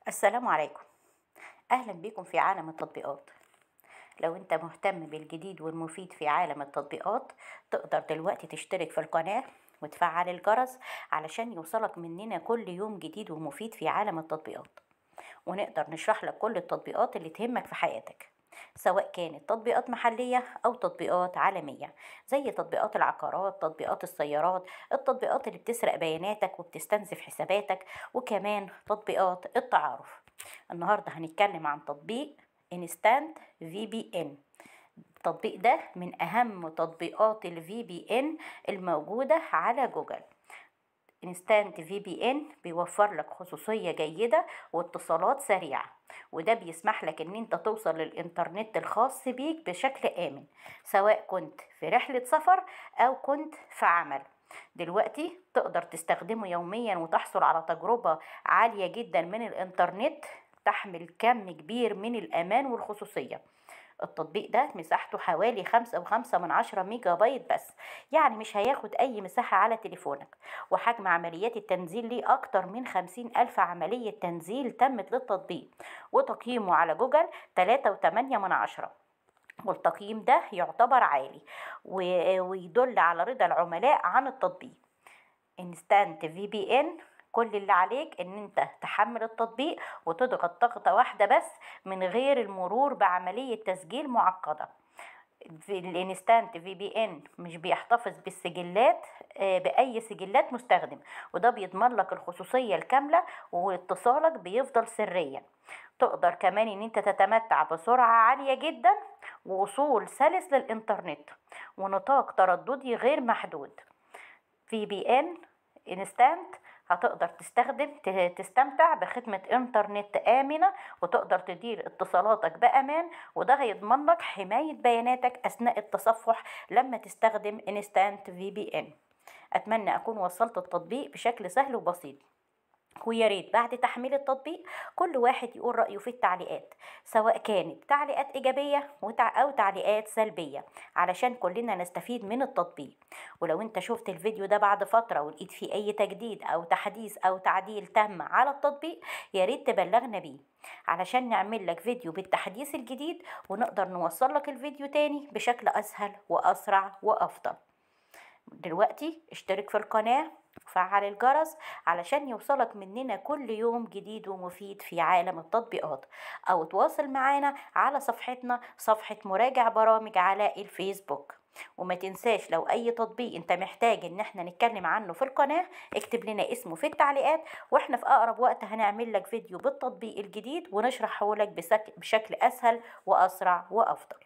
السلام عليكم، أهلا بكم في عالم التطبيقات. لو أنت مهتم بالجديد والمفيد في عالم التطبيقات تقدر دلوقتي تشترك في القناة وتفعل الجرس علشان يوصلك مننا كل يوم جديد ومفيد في عالم التطبيقات، ونقدر نشرح لك كل التطبيقات اللي تهمك في حياتك، سواء كانت تطبيقات محلية أو تطبيقات عالمية زي تطبيقات العقارات، تطبيقات السيارات، التطبيقات اللي بتسرق بياناتك وبتستنزف حساباتك، وكمان تطبيقات التعارف. النهاردة هنتكلم عن تطبيق Instant VPN. التطبيق ده من أهم تطبيقات ال VPN الموجودة على جوجل. Instant VPN بيوفر لك خصوصية جيدة واتصالات سريعة، وده بيسمح لك ان انت توصل للانترنت الخاص بيك بشكل آمن، سواء كنت في رحلة سفر او كنت في عمل. دلوقتي تقدر تستخدمه يوميا وتحصل على تجربة عالية جدا من الانترنت تحمل كم كبير من الأمان والخصوصية. التطبيق ده مساحته حوالي 5.5 ميجا بايت بس، يعني مش هياخد أي مساحة على تليفونك، وحجم عمليات التنزيل ليه أكتر من 50,000 عملية تنزيل تمت للتطبيق، وتقييمه على جوجل 3.8، والتقييم ده يعتبر عالي ويدل على رضا العملاء عن التطبيق. Instant VPN كل اللي عليك ان انت تحمل التطبيق وتضغط ضغطة واحدة بس من غير المرور بعملية تسجيل معقدة. في ال Instant VPN مش بيحتفظ بالسجلات بأي سجلات مستخدم، وده بيضمن لك الخصوصية الكاملة واتصالك بيفضل سريا. تقدر كمان ان انت تتمتع بسرعة عالية جدا ووصول سلس للانترنت ونطاق ترددي غير محدود. VPN Instant هتقدر تستمتع بخدمة انترنت آمنة، وتقدر تدير اتصالاتك بأمان، وده هيضمن لك حماية بياناتك أثناء التصفح لما تستخدم Instant VPN. أتمنى أكون وصلت التطبيق بشكل سهل وبسيط، ويا ريت بعد تحميل التطبيق كل واحد يقول رأيه في التعليقات، سواء كانت تعليقات إيجابية أو تعليقات سلبية، علشان كلنا نستفيد من التطبيق. ولو انت شفت الفيديو ده بعد فترة ولقيت فيه أي تجديد أو تحديث أو تعديل تم على التطبيق، يا ريت تبلغنا بيه علشان نعمل لك فيديو بالتحديث الجديد ونقدر نوصل لك الفيديو تاني بشكل أسهل وأسرع وأفضل. دلوقتي اشترك في القناة وفعل الجرس علشان يوصلك مننا كل يوم جديد ومفيد في عالم التطبيقات، او تواصل معانا على صفحتنا صفحة مراجع برامج على الفيسبوك. وما تنساش لو اي تطبيق انت محتاج ان احنا نتكلم عنه في القناة اكتب لنا اسمه في التعليقات، واحنا في اقرب وقت هنعمل لك فيديو بالتطبيق الجديد ونشرحه لك بشكل اسهل واسرع وافضل.